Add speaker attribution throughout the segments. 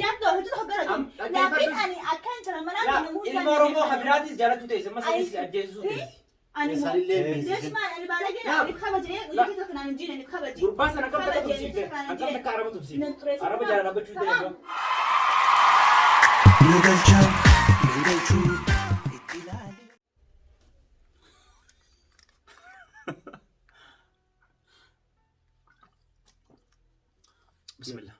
Speaker 1: Yaaddoo hedduu tokko gara
Speaker 2: Am-
Speaker 1: jiru. Laakiin
Speaker 2: dhaggeeffadhus.
Speaker 1: ani akka intala manaa
Speaker 2: Laa,
Speaker 1: kana muudaan
Speaker 2: ilma Oromoo kan biraatis jaalachuu teesse amma sanis ajjeesisuu teesse.
Speaker 1: Ani moo.
Speaker 3: Sanillee
Speaker 2: Eh.
Speaker 3: miisise.
Speaker 1: Leesh maal ani baalagee
Speaker 2: Laa.
Speaker 1: ani kabajee
Speaker 2: Laa.
Speaker 1: hojii tokko naan hin jiine ani kabaje.
Speaker 2: Gurbaa sana akkam takka
Speaker 1: Kabajee,
Speaker 2: tumsiifte?
Speaker 1: jechuudha
Speaker 2: Akkam
Speaker 1: kan
Speaker 2: takka araba tumsiifte?
Speaker 1: Nan xureessa.
Speaker 2: Araba jala dhaabbachuu hin
Speaker 1: Tamam.
Speaker 2: danda'u.
Speaker 4: Nu galchaa, nu galchuu itti ilaali.
Speaker 2: Bismillah.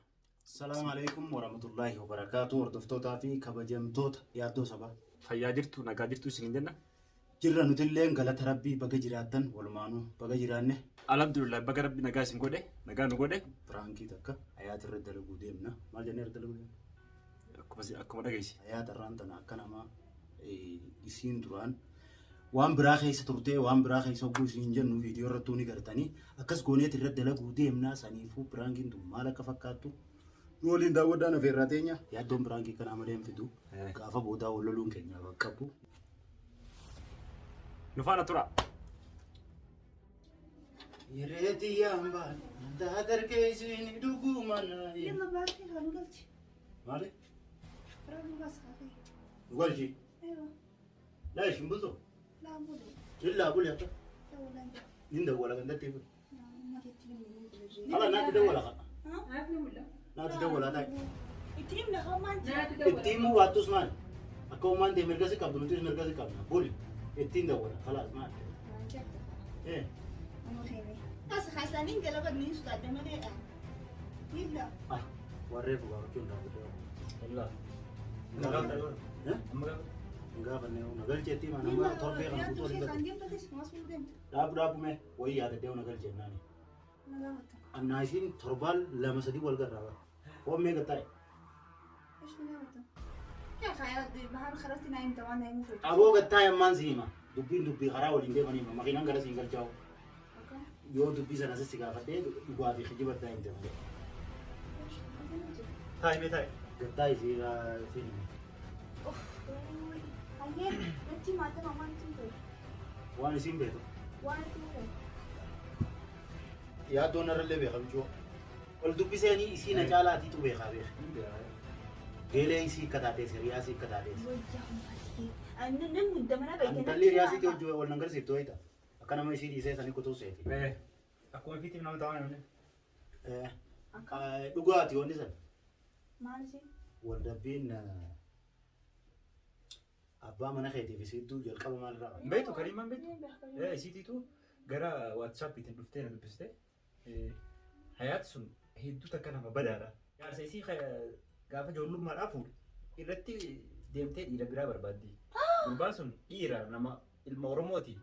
Speaker 3: Salaamu alaikum warahmatullaahi wabarakaatu hordoftootaa fi kabajamtoota yaaddoo sabaa.
Speaker 2: Fayyaa jirtu, nagaa jirtu isiniin jenna.
Speaker 3: Jirra nutilleen galata rabbii baga jiraattan walumaanuu baga jiraanne
Speaker 2: Alhamdulillah baga rabbi nagaa isin godhe, nagaa nu godhe.
Speaker 3: Piraankii takka hayaat irra dalaguu deemna. Maal jennee irra dalaguu deemna?
Speaker 2: Akkuma dhageessi.
Speaker 3: Hayaat irraan tana akka nama isiin duraan waan biraa keessa turtee waan biraa keessa hogguu isiin jennu viidiyoo irrattuu ni gartanii akkas gooneet irra dalaguu deemna saniifuu piraankiin tun maal akka fakkaattu nu waliin daawwadhaan afeerraa teenya yaaddoon piraankii kanaa malee hin fidu gaafa boodaa wal loluun keenya bakka qabu.
Speaker 2: Nu faana tura.
Speaker 3: Yereetii yaambaan daadarkee isiin dhuguma naayi.
Speaker 1: Yalla baarkee haa nu galchi.
Speaker 3: Maali?
Speaker 1: Biraa nu baasa kaafee.
Speaker 3: Nu galchi.
Speaker 1: Eewa.
Speaker 3: Laa ishin bultu.
Speaker 1: Laa bulu.
Speaker 3: Illaa buli akka.
Speaker 1: Laa walaa jira.
Speaker 3: Nin dawwala gandatti buli.
Speaker 1: Nama keetti himnu.
Speaker 3: Hala naatti dawwala ka.
Speaker 5: Naaf ni mul'ata.
Speaker 3: Naatti dawwala taa'e.
Speaker 1: Itti himna haa maal jira.
Speaker 5: Naaf dawwala.
Speaker 3: Ittiin muu waattus maali? Akka uumaan ta'e mirga si qabdu nutis mirga si qabna. Buli. Ittiin dawwala. Kalaas maali? Eh.
Speaker 1: As haasaniin galaba ni sodaadha maleedha. Yalla.
Speaker 3: Ah. Warree fugaa hin dhaabbatee.
Speaker 2: Wallah.
Speaker 3: Eh?
Speaker 2: Amma gaafa.
Speaker 3: Hin gaafanne na galcheetti himaa nama torbee kan guutuu waliin galu. Dhaabu dhaabu mee wayii yaadaddee na galchee naani. Annaa isiin torbaan lama sadii wal garraa bara. Hoon meeqa taa'e? Aboo gattaa'e ammaan si hima. Dubbiin dubbii karaa waliin deemanii hima. Makiinaan gara siin galchaa'u. Yoo dubbii sana asii si gaafadhee dhugaa fi kijiba addaa himte malee.
Speaker 2: Taa'i mee taa'i.
Speaker 3: Gattaa'e si siin hima. Waan isiin beektu. Yaaddoon irrallee beeka bichuu. Wal dubbiseenii isii na caalaatiitu beekaa beeka. Geelee isii akka taatees hiriyaa isii akka taatees. Intalli hiriyaa isiitii hojii wal nan garsiiftu wayita. Akka nama isii dhiisee sanii kutuu seeti.
Speaker 2: Akkuma fiitiif nama ta'an namni.
Speaker 3: Dhugaati wanni san. Waldhabbiin abbaa mana keetiif isiittuu jalqaba maalirraa qaba?
Speaker 2: Beektu Kariimaan beektu? Isiitiitu gara WhatsAppiitiin dhuftee na dubbiste. Hayaat sun hedduu takka nama badaadha. Jaarsa isii gaafa ijoollummaadhaa fuudhe irratti deemtee dhiira biraa barbaaddi. Gurbaan sun dhiira nama ilma Oromooti.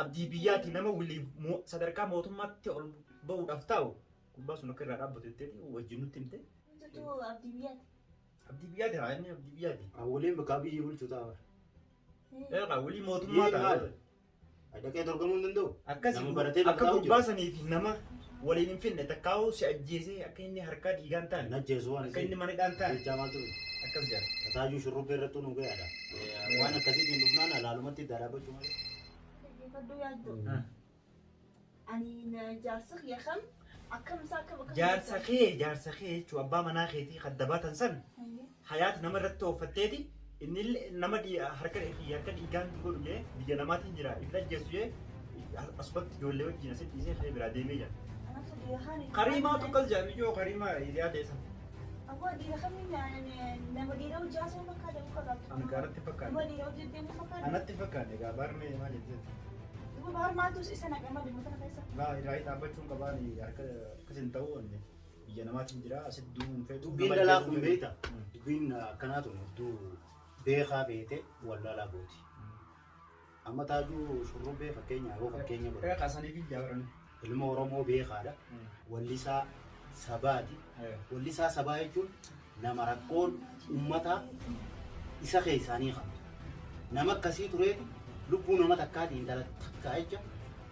Speaker 2: Abdii biyyaati nama wilii sadarkaa mootummaatti ol ba'uudhaaf taa'u gurbaan sun akka irraa dhaabbatu jetteeti wajjin nutti himte. Abdii biyyaati haa inni abdii biyyaati.
Speaker 3: Awwaliin bakka biyyi bulchu ta'a.
Speaker 2: Eegaa wilii mootummaa
Speaker 3: Biyyi
Speaker 2: ta'a.
Speaker 3: maali? Dhaqee dorgomuu hin danda'u.
Speaker 2: Akkas
Speaker 3: Nama baratee
Speaker 2: akka
Speaker 3: bakka taa'u
Speaker 2: gurbaa
Speaker 3: jira.
Speaker 2: saniif nama waliin hin finne takkaa'uu si ajjeesee akka inni harkaa dhiigaan ta'an
Speaker 3: Hin ajjeesu waan
Speaker 2: akka inni mana hidhaan ta'an
Speaker 3: Jechaa maaltu beeka?
Speaker 2: akkas jedha.
Speaker 3: Taajuu shurrubbee irrattuu nu gahaadha. Waan akkasiitiin dhufnaan alaalumatti dhaabbachuu malee.
Speaker 1: Ani jaarsa kiyya kam akkam isaa akkam akkam.
Speaker 2: Jaarsa kee jechuun abbaa manaa keetii kan dabaatan san hayaat nama irratti ooffatteeti inni nama harka harka dhiigaan godhu jee biyya namaatiin jira ifin ajjeessu jee asumatti ijoollee wajjin asitti dhiisee kee biraa deemee jira. Kariimaatu akkas jedha miyyoo kariimaa hiriyaa ta'e sana.
Speaker 1: Abbaa dhiira kamiin nama dhiira hojii haasawuu fakkaata muka
Speaker 2: Ani gaaratti fakkaate.
Speaker 1: Nama dhiira hojii deemuu fakkaata.
Speaker 2: Anatti fakkaate egaa baarmee maal jettee?
Speaker 1: Duuba baar maaltu isa naqama dhimma kana keessa?
Speaker 2: Laa irraa dhaabbachuun qabaan harka akkas hin ta'u inni biyya namaatiin jira asitti du'uu hin fedhu.
Speaker 3: Dubbiin
Speaker 2: Nama
Speaker 3: dhalaa
Speaker 2: ajjeesuu
Speaker 3: kun
Speaker 2: hin
Speaker 3: beekta.
Speaker 2: fedhu.
Speaker 3: Dubbiin akkanaa tun hedduu beekaa beete wallaalaa gooti. Amma taajuu shurrubbee fakkeenya yoo fakkeenya godhe.
Speaker 2: Egaa kaasaniif hin jaabarani.
Speaker 3: Ilma Oromoo beekaadha. Wallisaa sabaati. Wallisaa sabaa jechuun nama rakkoon uummataa isa keessaanii qabdu. Nama akkasii tureeti lubbuu nama takkaatiin intala takkaa jecha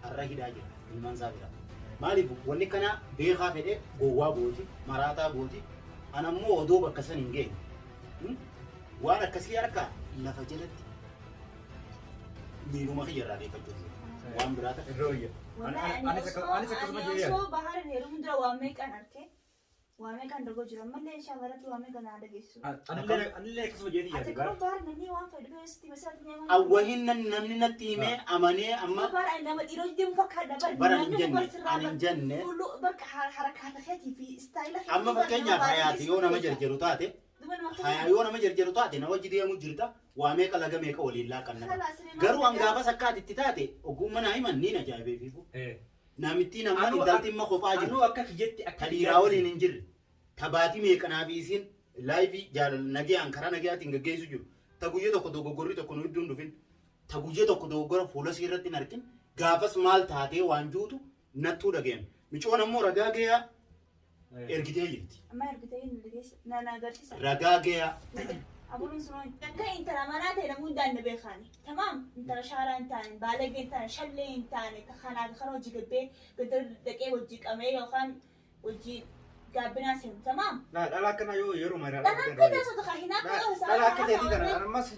Speaker 3: har'a hidhaa jira ilmaan isaa bira. Maaliif wanni kana beekaa fedhee gowwaa gooti maraataa gooti ana immoo odoo bakka san hin geenye. Waan akkasii harkaa lafa jalatti miiluma kiyya irraa deeffachuu waan biraa ta'e.
Speaker 2: Irra wayya.
Speaker 1: Wallahi ani
Speaker 2: Anis
Speaker 1: osoo
Speaker 2: akkasuma
Speaker 1: ani
Speaker 2: jedhee
Speaker 1: osoo baharin heerumun dura waan meeqaan arke. Waamee kan dargoo jiru ammallee inshallah rabbi waamee kan naa dhageessu.
Speaker 2: Anillee akkasuma jeetii
Speaker 1: Ati
Speaker 2: yaadu
Speaker 1: kuma baara namni waan fedhu sitti masirratti nyaama.
Speaker 3: Awwahin namni natti himee amanee amma
Speaker 1: Kuma baara nama dhiiroo deemu fakkaata bara.
Speaker 3: Bara hin jenne, ani hin jenne.
Speaker 1: Fuullu bakka harakaata keetii fi istaayila keetii.
Speaker 3: Amma fakkeenyaaf hayaati yoo nama jarjaru taate hayaa yoo nama jarjaru taate na wajji deemu jirta waa meeqa laga meeqa waliin laaqan nama. Garuu hangaafas akka ati itti taate ogummaa naa himan niin ajaa'ibeefiifu. Namittiin amma intalti imma kophaa jirti.
Speaker 2: Anuu akka kiyyatti akka
Speaker 3: Ta dhiiraa waliin hin jirre. Ta baatii meeqanaa fi isiin laayifii jaalala nagayaan karaa nagayaatiin gaggeessu jiru. Ta guyyaa tokko dogoggorri tokko nu iddoon dhufin. Ta guyyaa tokko dogoggora fuula isii irratti hin argin. Gaafas maal taatee waan juutu nattuu dhageenye. Micoon ammoo ragaa gayaa ergitee jirti.
Speaker 1: Amma ergitee hin dhageessa. Na na agarsiisa.
Speaker 3: Ragaa gayaa.
Speaker 1: Abuun sun akka intala manaa ta'e namni hundaan na beekaani. Tamaam intala shaaraa hin taane, baalagee hin taane, shallee hin taane, kanaaf kana hojii gabbee gadi dhaqee hojii qabee yookaan hojii gaabbinaa seenu. Tamaam.
Speaker 2: Dhala akkanaa yoo yeroo maraa
Speaker 1: Dhala akka ta'e osoo tokko hin akka
Speaker 2: Dhala akka ta'e kana ammas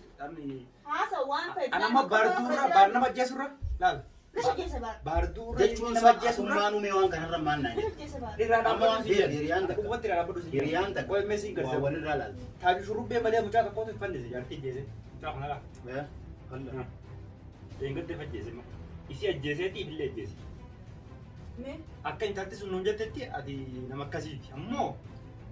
Speaker 1: Haasa waan ta'e.
Speaker 2: Anamma baarduurra baar nama ajjeesurra laal.
Speaker 1: Lafa keessa baar.
Speaker 2: Baarduurra
Speaker 3: Jechuun
Speaker 2: nama
Speaker 3: isaa
Speaker 2: ajjeesurra
Speaker 3: asummaan uumee waan kanarra maal naan
Speaker 1: Lafa
Speaker 3: jedhe.
Speaker 1: keessa baar.
Speaker 2: irraa
Speaker 3: Amma
Speaker 2: dhaabbadhu si
Speaker 3: beela hiriyaan takka.
Speaker 2: Uffatti irraa dhaabbadhu si
Speaker 3: Hiriyaan takka.
Speaker 2: Qoy meesii
Speaker 3: Waa
Speaker 2: garsa.
Speaker 3: walirraa laalti.
Speaker 2: Taaju shurrubbee malee mucaa tokkotu hin fannise jaartii ajjeese. Mucaa kana laa.
Speaker 3: Halla.
Speaker 2: Deengadde fajjeese ma. Isii ajjeeseeti ibillee ajjeese.
Speaker 1: Mee.
Speaker 2: Akka intalti sun nuun jettetti ati nama akkasiiti. Ammoo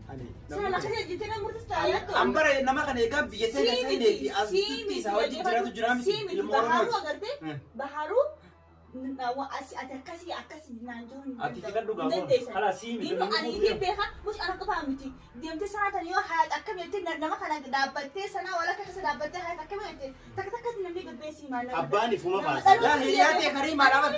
Speaker 2: ani.
Speaker 1: Sana lafa jettee nama murteessa yaaddu.
Speaker 2: Ambara nama kana egaa biyya teenya seenee fi as tutti isaa wajjin jiraatu jira miti. Ilma
Speaker 1: Baharuu
Speaker 2: Oromooti.
Speaker 1: agartee baharuu ati akkasii akkasii naan jiru hin
Speaker 2: Ati filadhu
Speaker 1: danda'u.
Speaker 2: gaafa. Alaa sii miti.
Speaker 1: Inni ani ifi beeka mush ana qofaa miti. Deemtee sanaa tan yoo hayaat akkam jettee nama kana dhaabbattee sanaa walakka keessa dhaabbattee hayaat akkam jettee takka takkatti namni gabbeessii maal nama.
Speaker 3: Abbaan ifuma faarsa.
Speaker 2: Laa hiriyaa ta'e kariimaa dhaabat.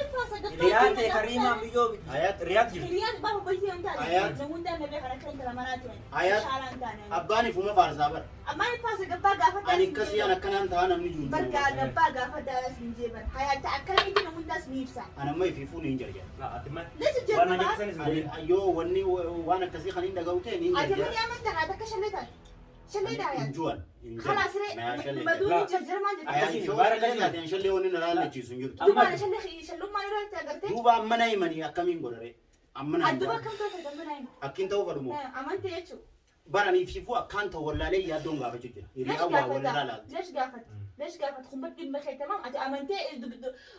Speaker 2: Hiriyaa ta'e kariimaa biyyoo
Speaker 3: Hayaat.
Speaker 2: riyaat jirti.
Speaker 1: Hiriyaan bafa bultii hin taane.
Speaker 3: Hayaat.
Speaker 1: Namoonni na beekan akka intala manaa turan.
Speaker 3: Hayaat.
Speaker 1: Shaaraa hin taane.
Speaker 3: Abbaan ifuma faarsaa bara.
Speaker 1: Ammaan faasa gabbaa gaafa
Speaker 3: Ani akkasii an akkanaan ta'a namni jiru.
Speaker 1: Bargaa gabbaa gaafa daas hin jeeban. Hayaata akkamitti namoonni as ni ibsa.
Speaker 3: Ani amma ifiifuu ni hin jarjara.
Speaker 2: Laa ati ma.
Speaker 1: Leesu
Speaker 2: Waan na
Speaker 1: jedhu
Speaker 2: jettisanis
Speaker 3: Ani yoo wanni waan akkasii kan hin dhaga'u ta'e ni hin
Speaker 1: Ati
Speaker 3: jarjara.
Speaker 1: mani amanta haata akka shallee taate. Shallee taate.
Speaker 3: Hin ju'an. Hin
Speaker 1: Kalaas
Speaker 3: jarjara.
Speaker 1: ree maduun jarjara maal jettu.
Speaker 3: Ayaan shoo shallee taate an shallee wanni na laallachiisu hin jirtu.
Speaker 1: Duuba shallee shallummaa yeroo itti agartee.
Speaker 3: Duuba amma na himanii akkamiin godhare? Amma na
Speaker 1: Adduba
Speaker 3: himan.
Speaker 1: akkam ta'e fayyadamu na hima.
Speaker 3: Akkin ta'uu fadhumoo?
Speaker 1: Amante jechuudha.
Speaker 3: Baranii fiifuu akkaan ta'u wallaalee yaaddoon gaafachuu jira. Hiriyaa waa walirraa laalti.
Speaker 1: Leesh gaafata. Leesh gaafata. Kun dhimma kee tamaam ati amantee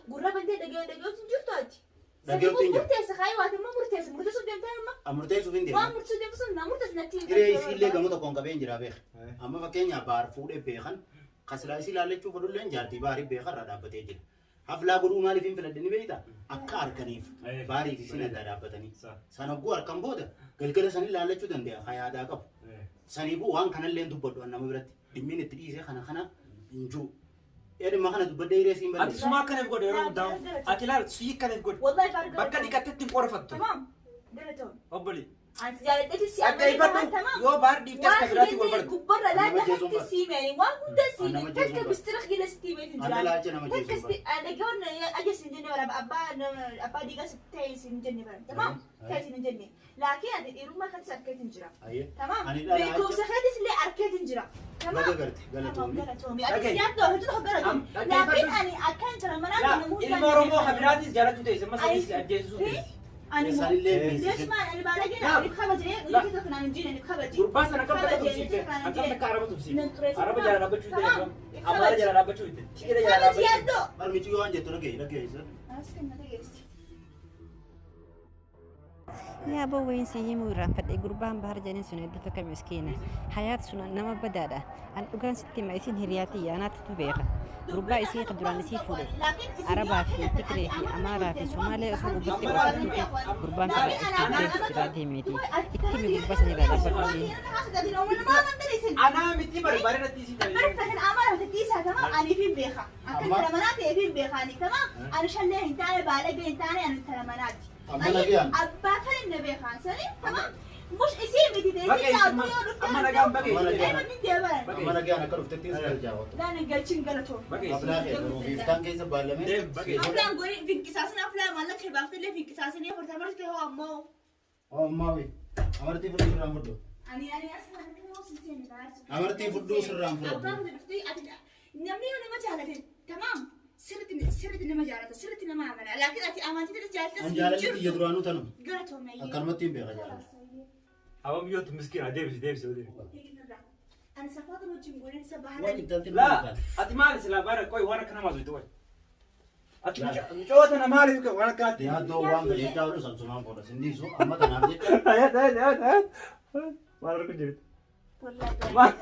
Speaker 1: gurra bantee dhaga'uutu hin jirtu ati.
Speaker 3: Dhaga'uutu hin jirtu.
Speaker 1: Murteessa kaayii waati immoo murteessa murteessuuf deemtaa amma.
Speaker 3: Murteessuuf hin
Speaker 1: Waan
Speaker 3: deemu.
Speaker 1: murteessuu deemtu sun na murteessu natti.
Speaker 3: Hiree isiillee gama tokkoon qabee hin jira beeka. Amma fakkeenyaaf baar fuudhee beekan kasilaa isii laallachuu fedhulleen jaartii baarii beekan irraa dhaabbatee jira. Haflaa godhuu maaliif hin filadhe ni beektaa? Akka harkaniif baariif isin adda dhaabbatanii. Sana hogguu harkan booda galgala sanii laallachuu danda'a kan yaadaa qabu. Saniifuu waan kanallee dubbadhu an nama biratti dhimmiin itti dhiisee kana kana hin jiru. Dhimma kana dubbadhee hiree siin
Speaker 2: Ati
Speaker 3: balleessa.
Speaker 2: suma akkanaaf godhe yeroo hundaa'u. Ati laal suyii akkanaaf godhe.
Speaker 1: Wallahi baar
Speaker 2: Bakka dhiqattetti hin qorafattu.
Speaker 1: Tamaam. Galatoon.
Speaker 2: Obboli.
Speaker 1: Ani jaaladheeti si
Speaker 2: Adda ifadhu yoo baar dhiiftes
Speaker 1: Waan
Speaker 2: ka biraatti wal
Speaker 1: hidhee
Speaker 2: bartu.
Speaker 1: gubbarra
Speaker 3: Nama
Speaker 1: laata
Speaker 3: jeesuun
Speaker 1: hatti
Speaker 3: bara.
Speaker 1: siimeen waan hunda siimeen
Speaker 3: Nama
Speaker 1: takka
Speaker 3: jeesuun bara.
Speaker 1: bistira gila siimeen hin
Speaker 3: Anna
Speaker 1: jiraatu.
Speaker 3: laacha nama
Speaker 1: Takka
Speaker 3: jeesuun bara.
Speaker 1: dhagahuun ajas hin jenne bara abbaa dhiigaa ta'e hin jenne bara. Tamaam ta'e hin jenne. Laakiin ati dhiirummaa keetis arkeetiin jira.
Speaker 3: Ayyee.
Speaker 1: Tamaam
Speaker 3: Ani dhala
Speaker 1: beekumsa keetis illee arkeetiin jira.
Speaker 3: Baga
Speaker 1: Tamaam.
Speaker 3: garte galatoomi.
Speaker 1: Galatoomi. Ati
Speaker 2: Dhagahi.
Speaker 1: siyaasa hojii tokko galatoomi.
Speaker 2: Dhaggeeffadhu.
Speaker 1: Laakiin ani akka intala manaa
Speaker 2: Laa
Speaker 1: nama hunda
Speaker 2: ilma Oromoo ka biraatis jaalachuu teesse amma sadis ajjeesisuu teesse.
Speaker 1: Ani
Speaker 3: Isaanillee
Speaker 1: Leesh
Speaker 3: beeksise.
Speaker 1: maal ani baalagee
Speaker 2: Laa.
Speaker 1: ani kabajee hojii tokko naan hin jine ani kabaje.
Speaker 2: Gurbaa sana akkam takka tumsiifte akkam takka araba tumsiifte araba jala dhaabbachuu ta'e amaara jala dhaabbachuu itti tigira jala
Speaker 1: Kabaji
Speaker 2: dhaabbachuu.
Speaker 1: yaaddoo.
Speaker 3: Bar michi yoo waan jettu dhagahi dhagahi.
Speaker 1: As kan na dhageessi.
Speaker 5: Yaa bowween si himuu irraanfadhe gurbaan bahar jedheen sun hedduu tokko miskiina. Hayaat sun nama badaadha. An dhugaan sitti hima isin hiriyaati yaanaatti beeka. Gurbaa isii kan duraan isii fuudhe. Arabaa fi Tigree fi Amaaraa fi Somaalee osoo gubbatti ooftuuti gurbaan firra iftuuttee jiraatee miti. Itti himi gurbaa san irraa dhaabbadhu.
Speaker 2: Anaa miti barbaade irratti isin tajaajila.
Speaker 1: Barfatan amala tiisa tamam ani fin beeka. Akka intala manaa ta'e fin beeka ani tamam ani shallee hin taane baalagee hin taane ani intala manaati.
Speaker 3: Amma nagaan.
Speaker 1: Abbaa kan hin beekan sani tamam mush isii miti ta'e
Speaker 2: Bakka
Speaker 1: isii
Speaker 2: isin
Speaker 1: caaltuu yoo dhufte
Speaker 2: amma nagaan bakka
Speaker 3: Amma
Speaker 2: isin.
Speaker 3: nagaan.
Speaker 1: Eeman ni deeman.
Speaker 3: Amma nagaan akka dhuftetti si galchaa.
Speaker 1: Naan hin galchin galatoo.
Speaker 2: Bakka isin.
Speaker 3: Haflaa kee garuu fiiftaan keessa baallamee.
Speaker 2: Deem bakka isin.
Speaker 1: Aflaan gori finqisaasin aflaan maallaqa kee baaftellee finqisaasin horta marte hoo ammoo.
Speaker 3: Ammaa wee. Amartii fudhuu sirraan fudhu.
Speaker 1: Ani ani asuma nama sin seenne taasisu.
Speaker 3: Amartii fudhuu sirraan fudhadhu.
Speaker 1: Abbaan kun dhuftee ati namni yoo nama jaalate tamaam sirriitti sirriitti nama jaalata sirriitti nama amana laakiin ati amantii
Speaker 3: An jaalalli xiyya duraanuu tanuma.
Speaker 1: Galatoome.
Speaker 3: Akkanumatti hin beeka jaalala.
Speaker 2: Abam yootu miskiina deebisi deebisi deebisi.
Speaker 1: Ani safaata wajjin godhin isa
Speaker 3: Waan
Speaker 1: baharan.
Speaker 3: intalti
Speaker 2: Laa ati maali silaa baara qoy waan akkana maas qoy. Ati mucoo tana maaliif waan akkanaatti?
Speaker 3: Yaaddoo waan fedhe jechaa samsumaan fuudha. Sindiisu amma tanaaf jecha
Speaker 2: Hayat hayat hayat hayat. Maal argu jirti?
Speaker 1: Wallaahi.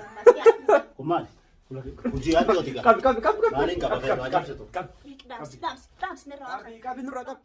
Speaker 3: Kun maali? Hojii yaaddooti gaa.
Speaker 2: Qabi qabi qabi qabi.
Speaker 3: Maaliin qaba? Fayyadu ajaa'ibsitu.
Speaker 2: Qabi
Speaker 1: Dhaamsi dhaamsi dhaamsi nirraa
Speaker 2: qabi qabi nurraa qabi.